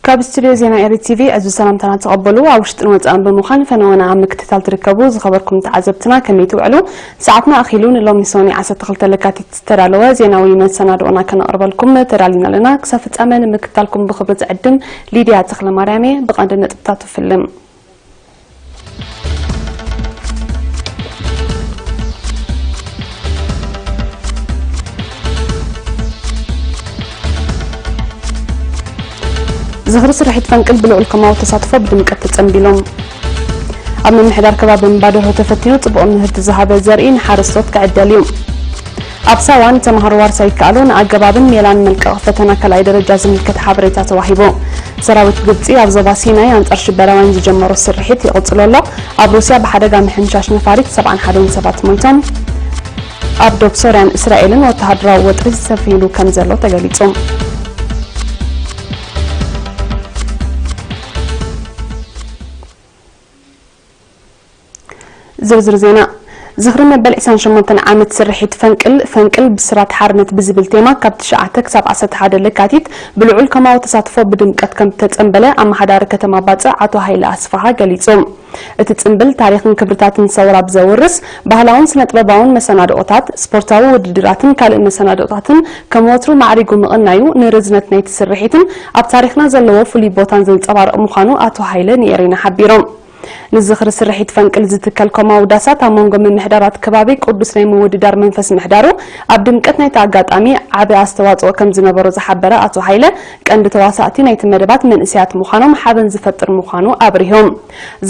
ካብ ስቱድዮ ዜና ኤሪ ቲቪ ዕዙዝ ሰላምታና ተቐበሉ። ኣብ ውሽጥን ወጻእን ብምዃን ፈነወና ኣብ ምክትታል ትርከቡ ዝኸበርኩም ተዓዘብትና ከመይ ትውዕሉ? ሰዓትና ኣኺሉ ንሎሚ ሰኑይ ዓሰርተ ክልተ ለካቲት ዝተዳለወ ዜናዊ መሰናድኦና ከነቕርበልኩም ተዳሊና ኣለና። ክሳብ ፍጻመ ንምክትታልኩም ብኽብሪ ዝዕድም ሊድያ ተኽለማርያም እየ። ብቐንዲ ነጥብታቱ ፍልም። ዝኽሪ ስርሒት ፈንቅል ብልዑል ከማዊ ተሳትፎ ብድምቀት ተጸንቢሎም። ኣብ ምምሕዳር ከባቢ እምባደርሆ ተፈቲኑ ጽቡቕ ምህርቲ ዝሃበ ዘርኢ ንሓረስቶት ክዕደል እዩ። ኣብ ሳዋ ንተምሃሮ ዋርሳይ ይከኣሉ ንኣገባብን ሜላን መልቀቒ ፈተና ካልኣይ ደረጃ ዝምልከት ሓበሬታ ተዋሂቡ። ሰራዊት ግብጺ ኣብ ዞባ ሲናይ ኣንጻር ሽበራውያን ዝጀመሮ ስርሒት ይቕጽሎ ኣሎ። ኣብ ሩስያ ብሓደጋ ምሕምሻሽ ነፋሪት ሰብዓን ሓደን ሰባት ሞይቶም። ኣብ ዶብ ሶርያን እስራኤልን ወተሃደራዊ ወጥሪ ዝሰፊኑ ከም ዘሎ ተገሊጹ። ዝርዝር ዜና። ዝኽሪ መበል ዕስራን ሸሞንተን ዓመት ስርሒት ፈንቅል፣ ፈንቅል ብስራት ሓርነት ብዝብል ቴማ ካብ ትሽዓተ ክሳብ ዓሰርተ ሓደ ለካቲት ብልዑል ከማዊ ተሳትፎ ብድምቀት ከም ዝተጸንበለ ኣመሓዳሪ ከተማ ባጽዕ ኣቶ ሃይለ ኣስፍሃ ገሊጹ። እቲ ጽንብል ታሪኽን ክብርታትን ሰውራ ብዘውርስ ባህላውን ስነጥበባውን መሰናድኦታት፣ ስፖርታዊ ውድድራትን ካልእ መሰናድኦታትን ከም ወትሩ ማዕሪጉ ምቕናዩ ንርዝነት ናይቲ ስርሒትን ኣብ ታሪኽና ዘለዎ ፍሉይ ቦታን ዘንጸባርቕ ምዃኑ ኣቶ ሃይለ ንኤሪና ሓቢሮም። ንዝኽሪ ስርሒት ፈንቅል ዝትከል ኮማዊ ዳሳት ኣብ መንጎ ምምሕዳራት ከባቢ ቅዱስ ናይ ምውድዳር መንፈስ ምሕዳሩ ኣብ ድምቀት ናይቲ ኣጋጣሚ ዓቢ ኣስተዋጽኦ ከም ዝነበሮ ዝሓበረ ኣቶ ሃይለ፣ ቀንዲ ተዋሳእቲ ናይቲ መደባት መንእሰያት ምዃኖም ሓበን ዝፈጥር ምዃኑ ኣብሪሆም።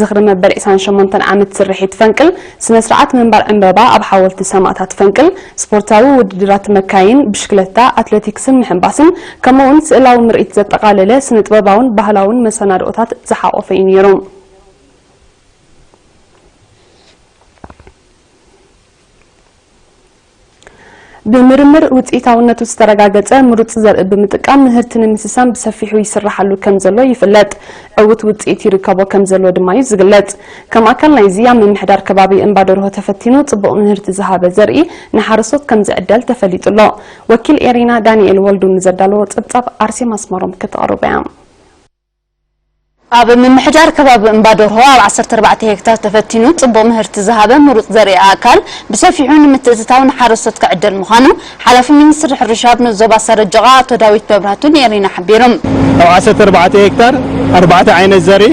ዝኽሪ መበል ዕስራን ሸሞንተን ዓመት ስርሒት ፈንቅል፣ ስነ ስርዓት ምንባር ዕምበባ ኣብ ሓወልቲ ሰማእታት ፈንቅል፣ ስፖርታዊ ውድድራት መካይን፣ ብሽክለታ፣ ኣትሌቲክስን ምሕንባስን፣ ከምኡ'ውን ስእላዊ ምርኢት ዘጠቓለለ ስነ-ጥበባውን ባህላውን መሰናድኦታት ዝሓቖፈ እዩ ነይሩ። ብምርምር ውፅኢታውነቱ ዝተረጋገፀ ምሩፅ ዘርኢ ብምጥቃም ምህርቲ ንምስሳን ብሰፊሑ ይስራሓሉ ከም ዘሎ ይፍለጥ። ዕዉት ውፅኢት ይርከቦ ከም ዘሎ ድማ እዩ ዝግለፅ። ከም ኣካል ናይዚ ኣብ ምምሕዳር ከባቢ እምባ ደርሆ ተፈቲኑ ፅቡቕ ምህርቲ ዝሃበ ዘርኢ ንሓረስቶት ከም ዝዕደል ተፈሊጡ ኣሎ። ወኪል ኤሪና ዳንኤል ወልዱ ንዘዳለዎ ፀብፃብ ኣርሴማ ኣስመሮም ከተቕርቦ እያ። ኣብ ምምሕዳር ከባቢ እምባ ደርሆ ኣብ ዓሰርተ ኣርባዕተ ሄክታር ተፈቲኑ ጽቡቕ ምህርቲ ዝሃበ ምሩጽ ዘርኢ ኣእካል ብሰፊሑ ንምትእትታው ንሓረስቶት ክዕደል ምዃኑ ሓላፊ ሚኒስትሪ ሕርሻ ኣብ ንኡስ ዞባ ሰረጀቓ ኣቶ ዳዊት መብራህቱ ንኤሪና ሓቢሮም። ኣብ ዓሰርተ ኣርባዕተ ሄክታር ኣርባዕተ ዓይነት ዘርኢ፣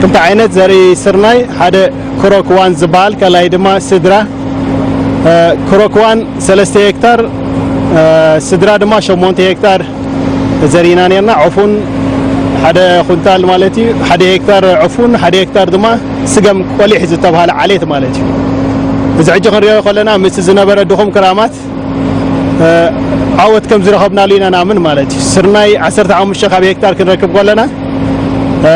ክልተ ዓይነት ዘርኢ ስርናይ፣ ሓደ ክሮክዋን ዝበሃል፣ ካልኣይ ድማ ስድራ፣ እ፣ ክሮክዋን ሰለስተ ሄክታር፣ እ፣ ስድራ ድማ ሸሞንተ ሄክታር ዘሪእና ነርና። ዕፉን ሓደ ኩንታል ማለት እዩ። ሓደ ሄክታር ዕፉን፣ ሓደ ሄክታር ድማ ስገም ቆሊሕ ዝተባሃለ ዓሌት ማለት እዩ። እዚ ሕጂ ክንሪኦ ከለና ምስቲ ዝነበረ ድኹም ክራማት፣ እ፣ ዓወት ከም ዝረኸብናሉ ኢና ንኣምን ማለት እዩ። ስርናይ ዓሰርተ ሓሙሽተ ካብ ሄክታር ክንረክብ ከለና፣ እ፣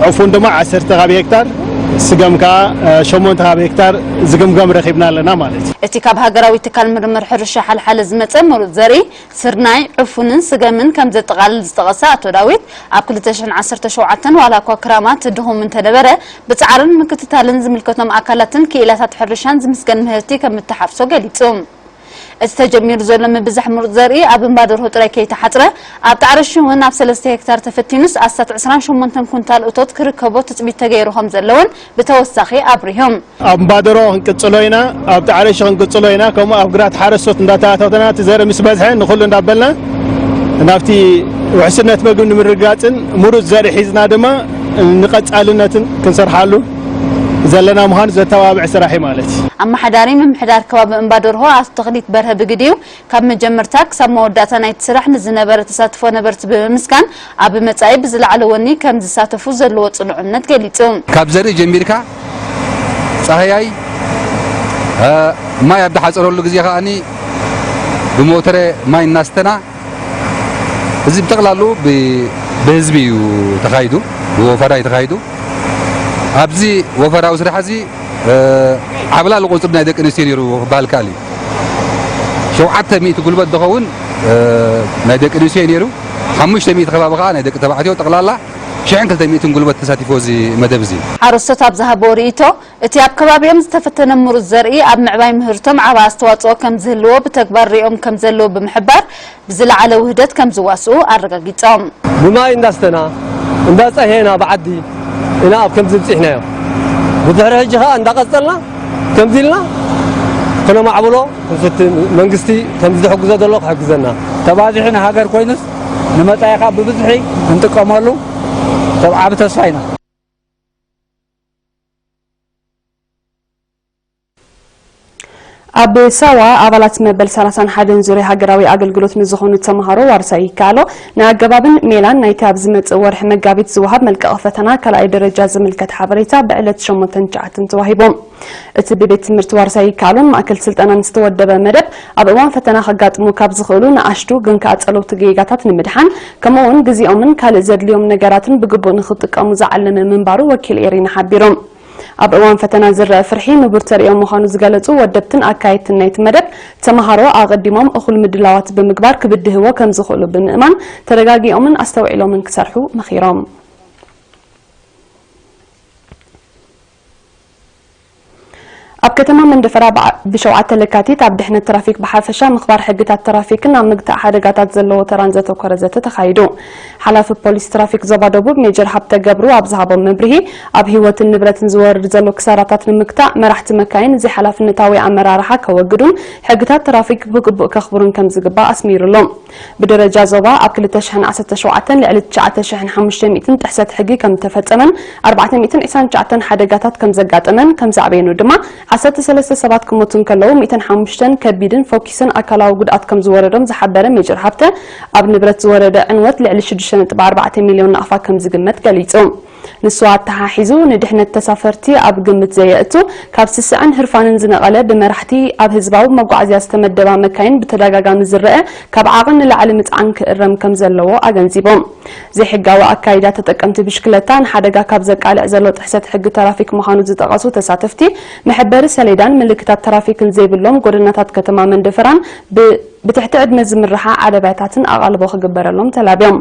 ዕፉን ድማ ዓሰርተ ካብ ሄክታር፣ ስገም ከኣ፣ እ፣ ሸሞንተ ካብ ሄክታር ዝግምገም ረኺብና ኣለና ማለት እዩ። እቲ ካብ ሃገራዊ ትካል ምርምር ሕርሻ ሓልሓለ ዝመጸ ምሩጽ ዘርኢ፣ ስርናይ፣ ዕፉንን ስገምን ከም ዘጠቓልል ዝጠቐሰ ኣቶ ዳዊት፣ ኣብ ክልተ ሽሕን ዓሰርተ ሸውዓተን ዋላ እኳ ክራማት ድኹም እንተነበረ፣ ብጻዕርን ምክትታልን ዝምልከቶም ኣካላትን ክኢላታት ሕርሻን ዝምስገን ምህርቲ ከም እተሓፍሶ ገሊጹ። እቲ ተጀሚሩ ዘሎ ምብዛሕ ምሩጽ ዘርኢ ኣብ እምባ ደርሆ ጥራይ ከይተሓጽረ፣ ኣብ ጣዕረሹ እውን ኣብ ሰለስተ ሄክታር ተፈቲኑስ ኣስታት ዕስራን ሸሞንተን ኩንታል እቶት ክርከቦ ትጽቢት ተገይሩ ከም ዘለውን ብተወሳኺ ኣብሪሆም። ኣብ እምባ ደርሆ ክንቅጽሎ ኢና፣ ኣብ ጣዕረሹ ክንቅጽሎ ኢና፣ ከምኡ ኣብ ግራት ሓረስቶት እንዳተኣታተና እቲ ዘርኢ ምስ በዝሐ ንኹሉ እንዳበልና ናብቲ ውሕስነት መግቢ ንምርግጋጽን ምሩጽ ዘርኢ ሒዝና ድማ ንቐጻልነትን ክንሰርሓሉ ዘለና ምዃኑ ዘተባብዕ ስራሕ እዩ ማለት እዩ። ኣመሓዳሪ ምምሕዳር ከባቢ እምባ ደርሆ ኣቶ ተኽሊት በርሀ ብግዲኡ፣ ካብ መጀመርታ ክሳብ መወዳእታ ናይቲ ስራሕ ንዝነበረ ተሳትፎ ነበርቲ ብምምስጋን፣ ኣብ መጻኢ ብዝለዓለ ወኒ ከም ዝሳተፉ ዘለዎ ጽኑዕ እምነት ገሊጹ። ካብ ዘርኢ ጀሚርካ ጻህያይ፣ እ፣ ማይ ኣብ ዝሓጸረሉ ግዜ ከኣኒ ብሞተረ ማይ እናስተና፣ እዚ ብጠቕላሉ ብ-፣ ብህዝቢ እዩ ተኻይዱ፣ ብወፈራ እዩ ተኻይዱ። ኣብዚ ወፈራዊ ስራሕ እዚ፣ እ፣ ዓብላሊ ቁጽሪ ናይ ደቂ ኣንስትዮ ነይሩ ክበሃል ይከኣል እዩ። ሸውዓተ ሚእቲ ጉልበት ዝኸውን፣ እ፣ ናይ ደቂ ኣንስትዮ እዩ ነይሩ። ሓሙሽተ ሚእቲ ከባቢ ከኣ ናይ ደቂ ተባዕትዮ፣ ጠቕላላ ሽሕን ክልተ ሚእትን ጉልበት ተሳቲፎ እዚ መደብ እዚ። ሓረስቶት ኣብ ዝሃብዎ ርእይቶ፣ እቲ ኣብ ከባቢኦም ዝተፈተነ ምሩጽ ዘርኢ ኣብ ምዕባይ ምህርቶም ዓቢ ኣስተዋጽኦ ከም ዝህልዎ ብተግባር ርእዮም ከም ዘለዉ ብምሕባር፣ ብዝለዓለ ውህደት ከም ዝዋስኡ ኣረጋጊጾም። ብማይ እንዳስተና፣ እንዳጸሄና ብዓዲ ኢና ኣብ ከምዚ ብጺሕናዮ። ብድሕሪ ሕጂ ኸኣ እንዳቐጸልና ከምዚ ኢልና ክነማዕብሎ ክንፍትን፣ መንግስቲ ከምዚ ዝሕግዞ ዘሎ ክሕግዘና። ተባዚሑ ንሃገር ኮይኑስ ንመጻኢ ኸኣ ብብዝሒ ክንጥቀመሉ ሰብ ዓቢ ተስፋ ኢና። ኣብ ሳዋ ኣባላት መበል ሰላሳን ሓደን ዙርያ ሃገራዊ ኣገልግሎት ንዝኾኑ ተምሃሮ ዋርሳይ ይከኣሎ ንኣገባብን ሜላን ናይቲ ኣብ ዝመጽእ ወርሒ መጋቢት ዝወሃብ መልቀቒ ፈተና ካልኣይ ደረጃ ዝምልከት ሓበሬታ ብዕለት ሸሞንተን ትሽዓተን ተዋሂቦም። እቲ ብቤት ትምህርቲ ዋርሳይ ይከኣሎን ማእከል ስልጠናን ዝተወደበ መደብ፣ ኣብ እዋን ፈተና ከጋጥሙ ካብ ዝኽእሉ ንኣሽቱ ግን ከኣ ጸለውቲ ጌጋታት ንምድሓን፣ ከምኡ'ውን ግዜኦምን ካልእ ዘድልዮም ነገራትን ብግቡእ ንኽጥቀሙ ዝዓለመ ምንባሩ ወኪል ኤሪና ሓቢሮም። ኣብ እዋን ፈተና ዝረኣ ፍርሒ ንቡር ተርእዮ ምዃኑ ዝገለጹ ወደብትን ኣካየድትን ናይቲ መደብ፣ ተመሃሮ ኣቐዲሞም እኹል ምድላዋት ብምግባር ክብድህዎ ከም ዝኽእሉ ብምእማን፣ ተረጋጊኦምን ኣስተውዒሎምን ክሰርሑ መኺሮም። ኣብ ከተማ መንደፈራ ብዓ-፣ ብሸውዓተ ለካቲት ኣብ ድሕነት ትራፊክ ብሓፈሻ ምኽባር ሕግታት ትራፊክን ኣብ ምግታእ ሓደጋታት ዘለዎ ተራን ዘተኮረ ዘተ ተኻይዱ። ሓላፊ ፖሊስ ትራፊክ ዞባ ደቡብ ሜጀር ሃብተ ገብሩ ኣብ ዝሃቦ መብርሂ፣ ኣብ ህይወትን ንብረትን ዝወርድ ዘሎ ክሳራታት ንምግታእ መራሕቲ መካይን ዘይሓላፍነታዊ ኣመራርሓ ከወግዱን ሕግታት ትራፊክ ብግቡእ ከኽብሩን ከም ዝግባእ ኣስሚሩሎም። ብደረጃ ዞባ ኣብ ክልተ ሽሕን ዓሰርተ ሸውዓተን ልዕሊ ትሽዓተ ሽሕን ሓሙሽተ ሚእትን ጥሕሰት ሕጊ ከም ዝተፈጸመን ኣርባዕተ ሚእትን ዕስራን ትሽዓተን ሓደጋታት ከም ዘጋጠመን ከም ዘዕበየኑ ድማ ዓሰርተ ሰለስተ ሰባት ክሞቱ እንከለዉ ሚእትን ሓሙሽተን ከቢድን ፎኪስን ኣካላዊ ጉድኣት ከም ዝወረዶም ዝሓበረ ሜጀር ሃብተ፣ ኣብ ንብረት ዝወረደ ዕንወት ልዕሊ ሽዱሽተ ነጥቢ ኣርባዕተ ሚልዮን ናቕፋ ከም ዝግመት ገሊጹ። ንሱ ኣተሓሒዙ፣ ንድሕነት ተሳፈርቲ ኣብ ግምት ዘየእቱ ካብ ስስዐን ህርፋንን ዝነቐለ ብመራሕቲ ኣብ ህዝባዊ መጓዓዝያ ዝተመደባ መካይን ብተደጋጋሚ ዝረአ ካብ ዓቐን ንላዕሊ ምጽዓን ክእረም ከም ዘለዎ ኣገንዚቦም። ዘይሕጋዊ ኣካይዳ ተጠቀምቲ ብሽክለታ ንሓደጋ ካብ ዘቃልዕ ዘሎ ጥሕሰት ሕጊ ትራፊክ ምዃኑ ዝጠቐሱ ተሳተፍቲ፣ መሐበሪ ሰሌዳን ምልክታት ትራፊክን ዘይብሎም ጎደናታት ከተማ መንደፈራን ብ-፣ ብትሕቲ ዕድመ ዝምርሓ ዓረብያታትን ኣቓልቦ ክግበረሎም ተላብዮም።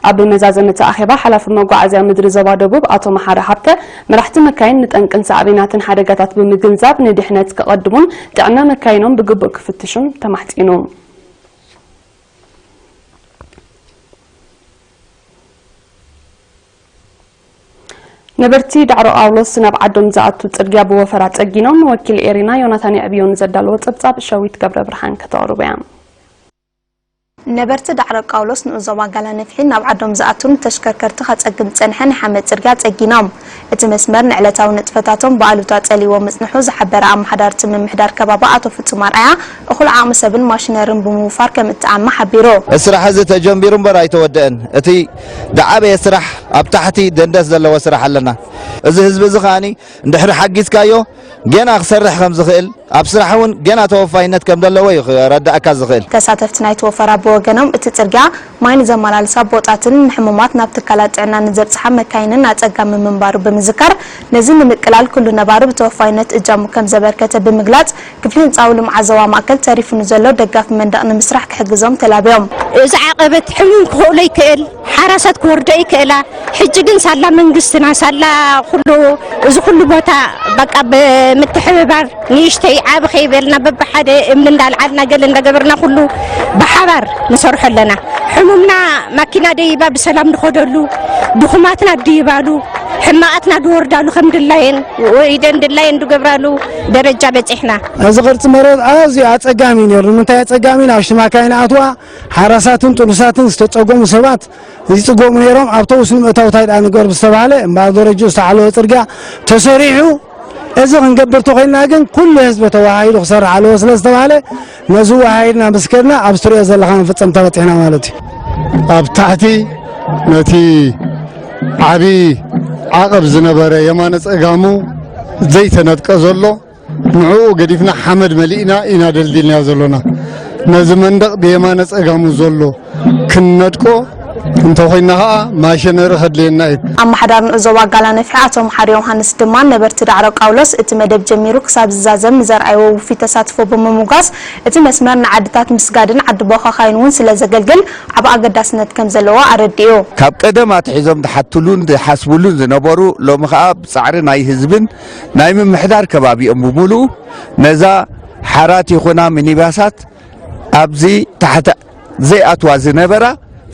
ኣብ መዛዘሚ እቲ ኣኼባ፣ ሓላፊ መጓዓዝያ ምድሪ ዞባ ደቡብ ኣቶ መሓሪ ሃብተ፣ መራሕቲ መካይን ንጠንቅን ሳዕቤናትን ሓደጋታት ብምግንዛብ ንድሕነት ክቐድሙን ጥዕና መካይኖም ብግቡእ ክፍትሹን ተማሕጺኑ። ነበርቲ ዳዕሮ ጳውሎስ ናብ ዓዶም ዝኣቱ ጽርግያ ብወፈራ ጸጊኖም። ወኪል ኤሪና ዮናታን የዕብዮ ንዘዳለዎ ጸብጻብ ሸዊት ገብረ ብርሃን ከተቕርቦ እያ። ነበርቲ ዳዕሮ ቃውሎስ ንኡስ ዞባ ጋላ ነፍሒ ናብ ዓዶም ዝኣቱን ተሽከርከርቲ ከጸግም ዝጸንሐ ናይ ሓመድ ጽርግያ ጸጊኖም። እቲ መስመር ንዕለታዊ ንጥፈታቶም ብኣሉታ ጸሊዎ ምጽንሑ ዝሓበረ ኣመሓዳሪ እቲ ምምሕዳር ከባቢ ኣቶ ፍጹም ኣርኣያ፣ እኹል ዓቕሚ ሰብን ማሽነርን ብምውፋር ከም እተኣመ ሓቢሩ። እቲ ስራሕ እዚ ተጀሚሩ እምበር ኣይተወደአን። እቲ ዝዓበየ ስራሕ ኣብ ታሕቲ ደንደስ ዘለዎ ስራሕ ኣለና። እዚ ህዝቢ እዚ ከኣኒ እንድሕሪ ሓጊዝካዮ ጌና ክሰርሕ ከም ዝኽእል፣ ኣብ ስራሕ እውን ጌና ተወፋይነት ከም ዘለዎ እዩ ክረዳእካ ዝኽእል። ተሳተፍቲ ናይቲ ወፈራ ብወገኖም፣ እቲ ጽርግያ ማይ ንዘመላልሳ ቦጣትን ንሕሙማት ናብ ትካላት ጥዕና ንዘብጽሓ መካይንን ኣጸጋሚ ምንባሩ ብምዝካር፣ ነዚ ንምቅላል ኩሉ ነባሪ ብተወፋይነት እጃሙ ከም ዘበርከተ ብምግላጽ፣ ክፍሊ ህንጻዊ ልምዓት ዞባ ማእከል ተሪፉ ንዘሎ ደጋፊ መንደቕ ንምስራሕ ክሕግዞም ተላብዮም። እዚ ዓቐበት ሕሙም ክኽእሎ ይክእል፣ ሓራሳት ክወርዶ ይክእላ። ሕጂ ግን ሳላ መንግስትና፣ ሳላ ኩሉ፣ እዚ ኩሉ ቦታ በቃ ብምትሕብባር ንእሽተይ ዓቢ ከይበልና በብሓደ እምኒ እንዳልዓልና ገለ እንዳገበርና ኩሉ ብሓባር ንሰርሖ ኣለና። ሕሙምና ማኪና ደይባ ብሰላም ንኸደሉ፣ ድኹማትና ድይባሉ፣ ሕማቓትና ድወርዳሉ ከም ድላየን ወይደን ድላየን ድገብራሉ ደረጃ በጺሕና። እዚ ቅርጺ መሬት ኣዝዩ ኣጸጋሚ እዩ ነይሩ። ንምንታይ ኣጸጋሚ? ንኣሽቱ ማካይን ኣትዋ፣ ሓራሳትን ጥኑሳትን ዝተጸገሙ ሰባት ይጽገሙ ነይሮም። ኣውቶቡስ ንምእታው እንታይ ደኣ ንገር ዝተባህለ፣ እምበኣር ደረጃኡ ዝተሓለወ ጽርግያ ተሰሪሑ። እዚ ክንገብር ተኾይንና ግን ኩሉ ህዝቢ ተወሃሂዱ ክሰርሕ ኣለዎ ስለ ዝተባህለ፣ ነዚ ወሃሂድና ምስ ከድና ኣብዚ ትሪኦ ዘለኻ መፈጸምታ በጺሕና ማለት እዩ። ኣብ ታሕቲ ነቲ ዓቢ ዓቐብ ዝነበረ የማነ ጸጋሙ ዘይተነጥቀ ዘሎ፣ ንዕኡ ገዲፍና ሓመድ መሊእና ኢና ደልዲልናዮ ዘሎና። ነዚ መንደቕ ብየማነ ጸጋሙ ዘሎ ክንነድቆ እንተኾይንና ኸኣ ማሸነሪ ከድልየና እዩ። ኣመሓዳሪ ንኡስ ዞባ ጋላ ነፍሒ ኣቶ መሓሪ ዮሃንስ ድማ ነበርቲ ዳዕሮ ቃውሎስ እቲ መደብ ጀሚሩ ክሳብ ዝዛዘም ንዘርኣይዎ ውፉይ ተሳትፎ ብምምጓስ፣ እቲ መስመር ንዓድታት ምስጋድን ዓዲ ቦኻኻይን እውን ስለ ዘገልግል ዓቢ ኣገዳስነት ከም ዘለዎ ኣረዲኡ። ካብ ቀደም ኣትሒዞም ዝሓትሉን ዝሓስብሉን ዝነበሩ፣ ሎሚ ኸኣ ብጻዕሪ ናይ ህዝብን ናይ ምምሕዳር ከባቢኦም ብምሉኡ ነዛ ሓራት ይኹና ሚኒባሳት ኣብዚ ታሕቲ ዘይኣትዋ ዝነበራ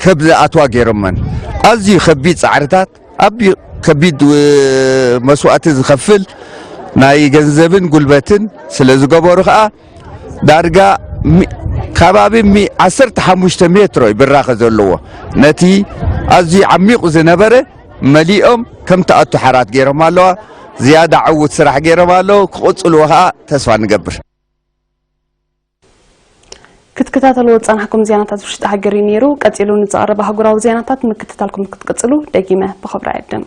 ከም ዝኣትዋ ገይሮመን። ኣዝዩ ከቢድ ጻዕርታት፣ ኣቢ ከቢድ፣ እ፣ መስዋእቲ ዝኸፍል ናይ ገንዘብን ጉልበትን ስለ ዝገበሩ ከኣ ዳርጋ ሚ-፣ ከባቢ ሚ-፣ ዓሰርተ ሓሙሽተ ሜትሮ እዩ ብራኸ ዘለዎ። ነቲ ኣዝዩ ዓሚቑ ዝነበረ መሊኦም ከም ትኣቱ ሓራት ገይሮም ኣለዋ። ዝያዳ ዕዉት ስራሕ ገይሮም ኣለዉ። ክቕጽልዎ ከኣ ተስፋ ንገብር። ክትከታተልዎ ዝጸናሕኩም ዜናታት ውሽጢ ሃገር እዩ ነይሩ። ቀጺሉ ንዝቐርብ ኣህጉራዊ ዜናታት ምክትታልኩም ክትቅጽሉ ደጊመ ብኽብሪ እዕድም።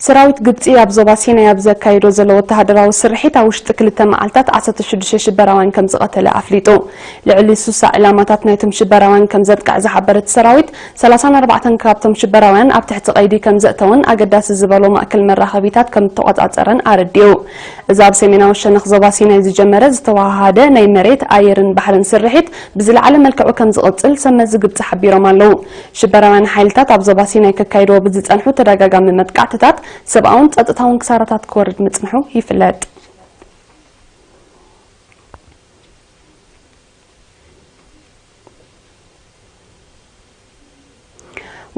ሰራዊት ግብጺ ኣብ ዞባ ሲናይ ኣብ ዘካየዶ ዘሎ ወተሃደራዊ ስርሒት ኣብ ውሽጢ ክልተ መዓልታት ዓሰርተ ሽዱሽተ ሽበራውያን ከም ዝቐተለ ኣፍሊጡ። ልዕሊ ስሳ ዕላማታት ናይቶም ሽበራውያን ከም ዘጥቅዐ ዝሓበረ እቲ ሰራዊት፣ ሰላሳን ኣርባዕተን ካብቶም ሽበራውያን ኣብ ትሕቲ ቀይዲ ከም ዘእተወን ኣገዳሲ ዝበሎ ማእከል መራኸቢታት ከም እተቖጻጸረን ኣረዲኡ። እዚ ኣብ ሰሜናዊ ሸነኽ ዞባ ሲናይ ዝጀመረ ዝተወሃሃደ ናይ መሬት፣ ኣየርን ባሕርን ስርሒት ብዝለዓለ መልክዑ ከም ዝቕጽል ሰብ መዚ ግብጺ ሓቢሮም ኣለዉ። ሽበራውያን ሓይልታት ኣብ ዞባ ሲናይ ከካይድዎ ብዝጸንሑ ተደጋጋሚ መጥቃዕትታት ሰብኣውን ጸጥታውን ክሳራታት ክወርድ ምጽንሑ ይፍለጥ።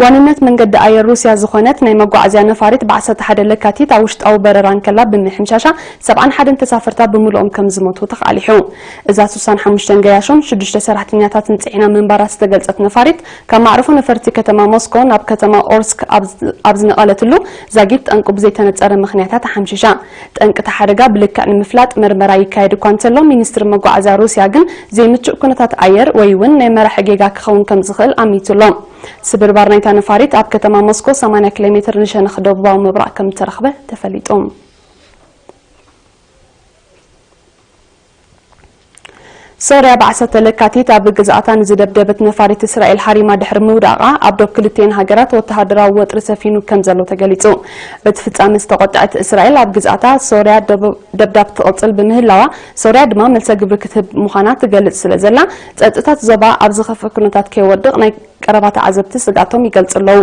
ዋንነት መንገዲ ኣየር ሩስያ ዝኾነት ናይ መጓዓዝያ ነፋሪት ብ ዓሰርተ ሓደ ለካቲት ኣብ ውሽጣዊ በረራ እንከላ ብምሕምሻሻ ሰብዓን ሓደን ተሳፈርታ ብምሉኦም ከም ዝሞቱ ተቓሊሑ። እዛ ስሳን ሓሙሽተን ገያሾን ሽዱሽተ ሰራሕተኛታትን ጽዒና ምንባራ ዝተገልጸት ነፋሪት፣ ካብ ማዕርፎ ነፈርቲ ከተማ ሞስኮ ናብ ከተማ ኦርስክ ኣብ፣ ኣብ ዝነቐለትሉ ዛጊት ጠንቁ ብዘይተነጸረ ምኽንያታት ተሓምሺሻ። ጠንቂ እቲ ሓደጋ ብልክዕ ንምፍላጥ መርመራ ይካየድ እኳ እንተሎ፣ ሚኒስትሪ መጓዓዝያ ሩስያ ግን ዘይምቹእ ኩነታት ኣየር ወይ እውን ናይ መራሒ ጌጋ ክኸውን ከም ዝኽእል ኣሚቱ ኣሎ። ስብርባር ናይታ ነፋሪት ኣብ ከተማ ሞስኮ ሰማንያ ኪሎ ሜትር ንሸነኽ ደቡባዊ ምብራቕ ከም እተረኽበ ተፈሊጡ። ሶርያ ብ ዓሰርተ ለካቲት ኣብ ግዝኣታ ንዝደብደበት ነፋሪት እስራኤል ሃሪማ ድሕሪ ምውዳቓ፣ ኣብ ዶብ ክልቲኤን ሃገራት ወተሃደራዊ ወጥሪ ሰፊኑ ከም ዘሎ ተገሊጹ። በቲ ፍጻመ ዝተቖጥዐት እስራኤል፣ ኣብ ግዝኣታ ሶርያ ደብ-፣ ደብዳብ ትቕጽል ብምህላዋ፣ ሶርያ ድማ መልሰ ግብሪ ክትህብ ምዃና ትገልጽ ስለ ዘላ፣ ጸጥታ እቲ ዞባ ኣብ ዝኸፍአ ኩነታት ከይወድቕ ናይ ቀረባ ተዓዘብቲ ስግኣቶም ይገልጹ ኣለዉ።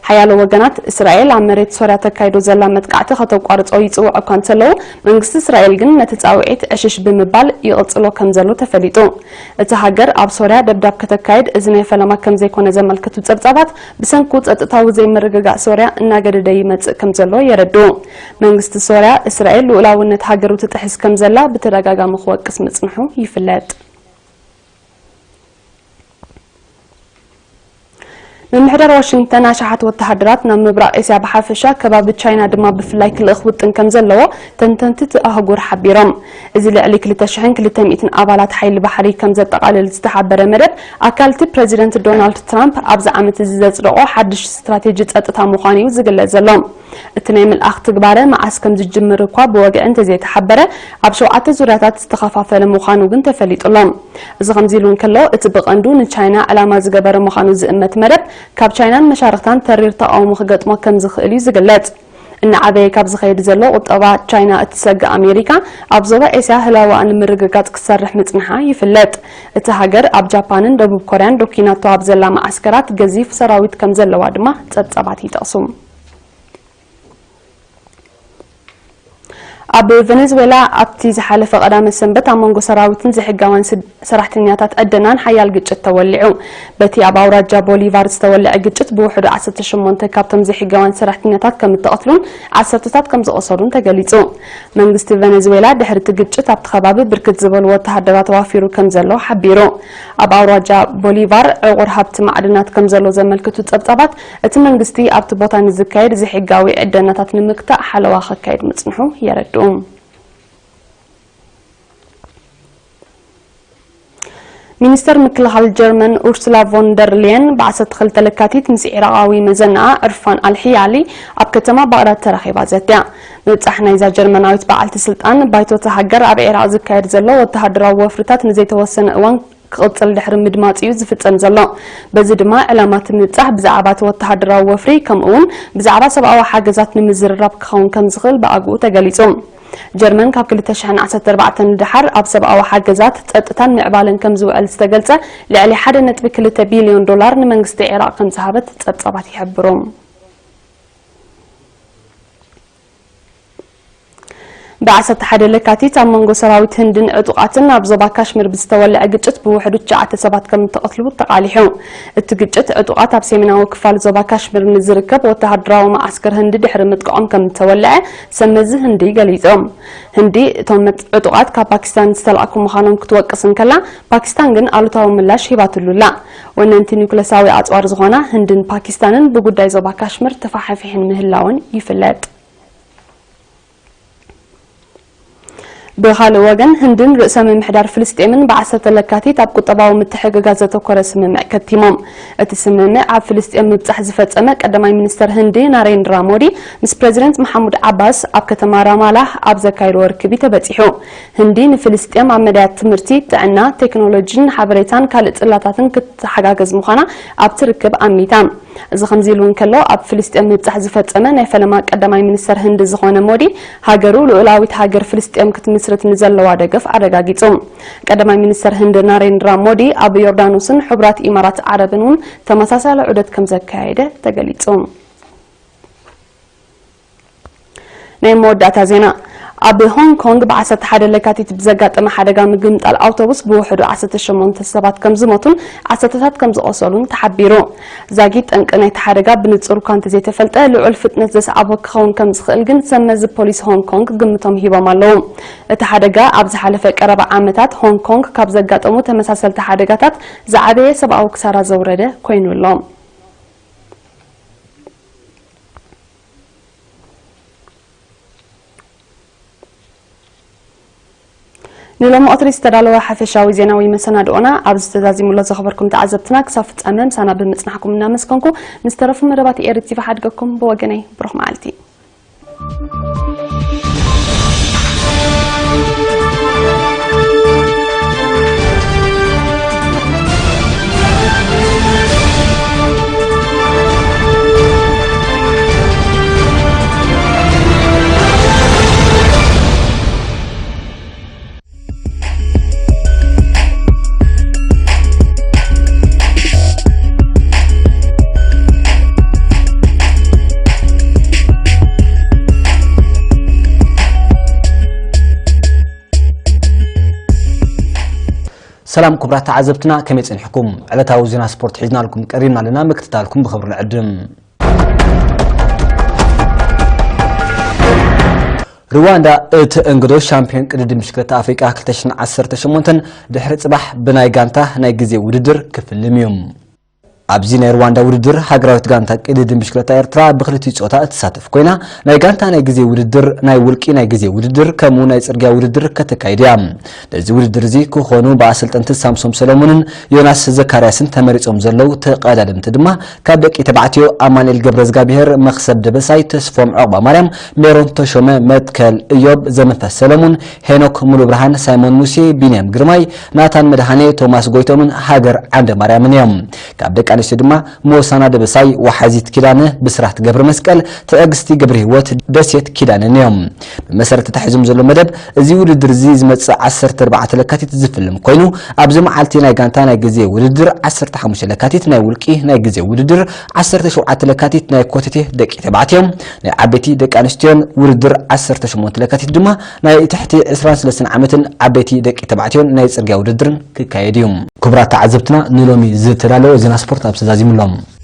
ሓያሎ ወገናት፣ እስራኤል ኣብ መሬት ሶርያ ተካይዶ ዘላ መጥቃዕቲ ከተቋርጾ ይጽውዑ እኳ እንተለዉ፣ መንግስቲ እስራኤል ግን ነቲ ጻውዒት ዕሽሽ ብምባል ይቕጽሎ ከም ዘሎ ተፈሊጡ። እታ ሃገር ኣብ ሶርያ ደብዳብ ከተካይድ እዚ ናይ ፈለማ ከም ዘይኮነ ዘመልክቱ ጸብጻባት፣ ብሰንኩ ጸጥታዊ ዘይምርግጋእ ሶርያ እናገደደ ይመጽእ ከም ዘሎ የረድኡ። መንግስቲ ሶርያ፣ እስራኤል ልኡላውነት ሃገሩ ትጥሕስ ከም ዘላ ብተደጋጋሚ ክወቅስ ምጽንሑ ይፍለጥ። ምምሕዳር ዋሽንግተን ኣሽሓት ወተሃደራት ናብ ምብራቕ ኤስያ ብሓፈሻ፣ ከባቢ ቻይና ድማ ብፍላይ ክልእኽ ውጥን ከም ዘለዎ ተንተንቲ እቲ ኣህጉር ሓቢሮም። እዚ ልዕሊ ክልተ ሽሕን ክልተ ሚእትን ኣባላት ሓይሊ ባሕሪ ከም ዘጠቓልል ዝተሓበረ መደብ፣ ኣካል እቲ ፕረዚደንት ዶናልድ ትራምፕ ኣብዚ ዓመት እዚ ዘጽደቖ ሓድሽ ስትራቴጂ ጸጥታ ምዃኑ እዩ ዝግለጽ ዘሎ። እቲ ናይ ምልኣኽ ትግባረ መዓስ ከም ዝጅምር እኳ ብወግዒ እንተዘይተሓበረ፣ ኣብ ሸውዓተ ዙርያታት ዝተኸፋፈለ ምዃኑ ግን ተፈሊጡ ኣሎ። እዚ ከምዚ ኢሉ እንከሎ፣ እቲ ብቐንዱ ንቻይና ዕላማ ዝገበረ ምዃኑ ዝእመት መደብ፣ ካብ ቻይናን መሻርኽታን ተሪር ተቓውሞ ክገጥሞ ከም ዝኽእል እዩ ዝግለጽ። እናዓበየ ካብ ዝኸይድ ዘሎ ቁጠባ ቻይና እትሰግእ ኣሜሪካ፣ ኣብ ዞባ ኤስያ ህላወኣ ንምርግጋጽ ክትሰርሕ ምጽንሓ ይፍለጥ። እታ ሃገር ኣብ ጃፓንን ደቡብ ኮርያን ዶኪናቶ ኣብ ዘላ መዓስከራት ገዚፍ ሰራዊት ከም ዘለዋ ድማ ጸብጻባት ይጠቕሱ። ኣብ ቬኔዙዌላ ኣብቲ ዝሓለፈ ቀዳመ ሰንበት ኣብ መንጎ ሰራዊትን ዘይሕጋውያን ስድ-፣ ሰራሕተኛታት ዕደናን ሓያል ግጭት ተወሊዑ። በቲ ኣብ ኣውራጃ ቦሊቫር ዝተወልዐ ግጭት ብውሕዱ ዓሰርተ ሸሞንተ ካብቶም ዘይሕጋውያን ሰራሕተኛታት ከም እተቐትሉን ዓሰርተታት ከም ዝቖሰሉን ተገሊጹ። መንግስቲ ቬኔዙዌላ ድሕሪ እቲ ግጭት ኣብቲ ከባቢ ብርክት ዝበሉ ወተሃደራት ኣዋፊሩ ከም ዘሎ ሓቢሩ። ኣብ ኣውራጃ ቦሊቫር ዕቑር ሃብቲ ማዕድናት ከም ዘሎ ዘመልክቱ ጸብጻባት፣ እቲ መንግስቲ ኣብቲ ቦታ ንዝካየድ ዘይሕጋዊ ዕደናታት ንምግታእ ሓለዋ ከካይድ ምጽንሑ የረድኡ። ሚኒስተር ምክልኻል ጀርመን ኡርሱላ ቮን ደር ሊየን ብ ዓሰርተ ክልተ ለካቲት ምስ ዒራቓዊ መዘናኣ ዕርፋን ኣልሕያሊ ኣብ ከተማ ባቕዳድ ተራኺባ ዘትያ። ምብጻሕ ናይዛ ጀርመናዊት በዓልቲ ስልጣን ባይቶ እታ ሃገር ኣብ ዒራቕ ዝካየድ ዘሎ ወተሃደራዊ ወፍርታት ንዘይተወሰነ እዋን ክቕጽል ድሕሪ ምድማጽ እዩ ዝፍጸም ዘሎ። በዚ ድማ ዕላማ እቲ ምብጻሕ ብዛዕባ እቲ ወተሃደራዊ ወፍሪ ከምኡ እውን ብዛዕባ ሰብኣዊ ሓገዛት ንምዝርራብ ክኸውን ከም ዝኽእል ብኣግኡ ተገሊጹ። ጀርመን ካብ ክልተ ሽሕን ዓሰርተ ኣርባዕተን ንደሓር ኣብ ሰብኣዊ ሓገዛት፣ ጸጥታን ምዕባለን ከም ዝውዕል ዝተገልጸ ልዕሊ ሓደ ነጥቢ ክልተ ቢልዮን ዶላር ንመንግስቲ ዒራቕ ከም ዝሃበት ጸብጻባት ይሕብሩ። ብ ዓሰርተ ሓደ ለካቲት ኣብ መንጎ ሰራዊት ህንድን ዕጡቓትን ኣብ ዞባ ካሽሚር ብዝተወልዐ ግጭት ብውሕዱ ትሽዓተ ሰባት ከም እተቐትሉ ተቓሊሑ። እቲ ግጭት ዕጡቓት ኣብ ሰሜናዊ ክፋል ዞባ ካሽሚር ንዝርከብ ወተሃደራዊ መዓስከር ህንዲ ድሕሪ ምጥቃዖም ከም እተወልዐ ሰመዚ ህንዲ ገሊጾም። ህንዲ እቶም መጥ-፣ ዕጡቓት ካብ ፓኪስታን ዝተላእኩ ምዃኖም ክትወቅስ እንከላ፣ ፓኪስታን ግን ኣሉታዊ ምላሽ ሂባትሉ ኣላ። ወነንቲ ኒውክለሳዊ ኣጽዋር ዝኾና ህንድን ፓኪስታንን ብጉዳይ ዞባ ካሽሚር ተፋሓፊሕን ምህላውን ይፍለጥ። ብኻልእ ወገን፣ ህንድን ርእሰ ምምሕዳር ፍልስጤምን ብ ዓሰርተ ለካቲት ኣብ ቁጠባዊ ምትሕግጋዝ ዘተኮረ ስምምዕ ከቲሞም። እቲ ስምምዕ ኣብ ፍልስጤም ምብጻሕ ዝፈጸመ ቀዳማይ ሚኒስተር ህንዲ ናሬንድራ ሞዲ ምስ ፕረዚደንት መሓሙድ ዓባስ ኣብ ከተማ ራማላህ ኣብ ዘካየድዎ ርክብ እዩ ተበጺሑ። ህንዲ ንፍልስጤም ኣብ መዳያት ትምህርቲ፣ ጥዕና፣ ቴክኖሎጂን ሓበሬታን ካልእ ጽላታትን ክትሓጋገዝ ምዃና ኣብቲ ርክብ ኣሚታ። እዚ ከምዚ ኢሉ እንከሎ፣ ኣብ ፍልስጤም ምብጻሕ ዝፈጸመ ናይ ፈለማ ቀዳማይ ሚኒስተር ህንዲ ዝኾነ ሞዲ፣ ሃገሩ ልኡላዊት ሃገር ፍልስጤም ክትምስርት ንዘለዋ ደገፍ ኣረጋጊጹ። ቀዳማይ ሚኒስተር ህንዲ ናሬንድራ ሞዲ ኣብ ዮርዳኖስን ሕቡራት ኢማራት ዓረብን እውን ተመሳሳሊ ዑደት ከም ዘካየደ ተገሊጹ። ናይ መወዳእታ ዜና። ኣብ ሆንግ ኮንግ ብ ዓሰርተ ሓደ ለካቲት ብዘጋጠመ ሓደጋ ምግምጣል ኣውቶቡስ ብውሕዱ ዓሰርተ ሸሞንተ ሰባት ከም ዝሞቱን ዓሰርተታት ከም ዝቖሰሉን ተሓቢሩ። ዛጊት ጠንቂ ናይቲ ሓደጋ ብንጹር እኳ እንተዘይተፈልጠ፣ ልዑል ፍጥነት ዘስዓቦ ክኸውን ከም ዝኽእል ግን ሰብ መዚ ፖሊስ ሆንግ ኮንግ ግምቶም ሂቦም ኣለዉ። እቲ ሓደጋ ኣብ ዝሓለፈ ቀረባ ዓመታት ሆንግ ኮንግ ካብ ዘጋጠሙ ተመሳሰልቲ ሓደጋታት ዝዓበየ ሰብኣዊ ክሳራ ዘውረደ ኮይኑ ኣሎ። ንሎሚ ቀትሪ ዝተዳለወ ሓፈሻዊ ዜናዊ መሰናድኦና ኣብዚ ተዛዚሙ ኣሎ። ዘኽበርኩም ተዓዘብትና፣ ክሳብ ፍጻመ ምሳና ብምጽናሕኩም እናመስገንኩ፣ ንዝተረፉ መደባት ኤሪ ቲቪ ሓድገኩም። ብወገነይ ብሩኽ መዓልቲ። ሰላም ክቡራት ተዓዘብትና፣ ከመይ ጸኒሕኩም? ዕለታዊ ዜና ስፖርት ሒዝናልኩም ቀሪብና ኣለና፣ ምክትታልኩም ብኽብሪ ንዕድም። ሩዋንዳ እተእንግዶ ሻምፒዮን ቅድድም ብሽክለታ ኣፍሪቃ ክልተ ሽሕን ዓሰርተ ሸሞንተን ድሕሪ ጽባሕ ብናይ ጋንታ ናይ ግዜ ውድድር ክፍልም እዩ። ኣብዚ ናይ ሩዋንዳ ውድድር ሃገራዊት ጋንታ ቅድድም ብሽክለታ ኤርትራ ብክልቲኡ ጾታ እትሳተፍ ኮይና፣ ናይ ጋንታ ናይ ግዜ ውድድር፣ ናይ ውልቂ ናይ ግዜ ውድድር ከምኡ ናይ ጽርግያ ውድድር ከተካይድ እያ። ነዚ ውድድር እዚ ክኾኑ ብኣሰልጠንቲ ሳምሶም ሰለሙንን ዮናስ ዘካርያስን ተመሪጾም ዘለዉ ተቐዳደምቲ ድማ ካብ ደቂ ተባዕትዮ ኣማኑኤል ገብረዝጋብሄር፣ መኽሰብ ደበሳይ፣ ተስፎም ዑቕባ ማርያም፣ ሜሮን ተሾመ፣ መትከል እዮብ፣ ዘመንፈስ ሰለሙን፣ ሄኖክ ሙሉብርሃን፣ ሳይሞን ሙሴ፣ ቢንያም ግርማይ፣ ናታን መድሃኔ፣ ቶማስ ጎይቶምን ሃገር ዓንደ ማርያምን እዮም። ካብ ደቂ ኣንስትዮ ድማ ሞሳና ደበሳይ፣ ዋሓዚት ኪዳነ፣ ብስራት ገብረ መስቀል፣ ትዕግስቲ ገብረ ህይወት፣ ደሴት ኪዳነን እዮም። ብመሰረት ተታሒዞም ዘሎ መደብ፣ እዚ ውድድር እዚ ዝመጽእ ዓሰርተ ኣርባዕተ ለካቲት ዝፍልም ኮይኑ፣ ኣብዚ መዓልቲ ናይ ጋንታ ናይ ግዜ ውድድር፣ ዓሰርተ ሓሙሽተ ለካቲት ናይ ውልቂ ናይ ግዜ ውድድር፣ ዓሰርተ ሸውዓተ ለካቲት ናይ ኮተቴ ደቂ ተባዕትዮ፣ ናይ ዓበይቲ ደቂ ኣንስትዮን ውድድር፣ ዓሰርተ ሸሞንተ ለካቲት ድማ ናይ ትሕቲ ዕስራን ሰለስተን ዓመትን ዓበይቲ ደቂ ተባዕትዮን ናይ ጽርግያ ውድድርን ክካየድ እዩ። ክቡራት ተዓዘብትና፣ ንሎሚ ዝተዳለወ ዜና ስፖርት ኣብ ተዛዚሙ ኣሎ።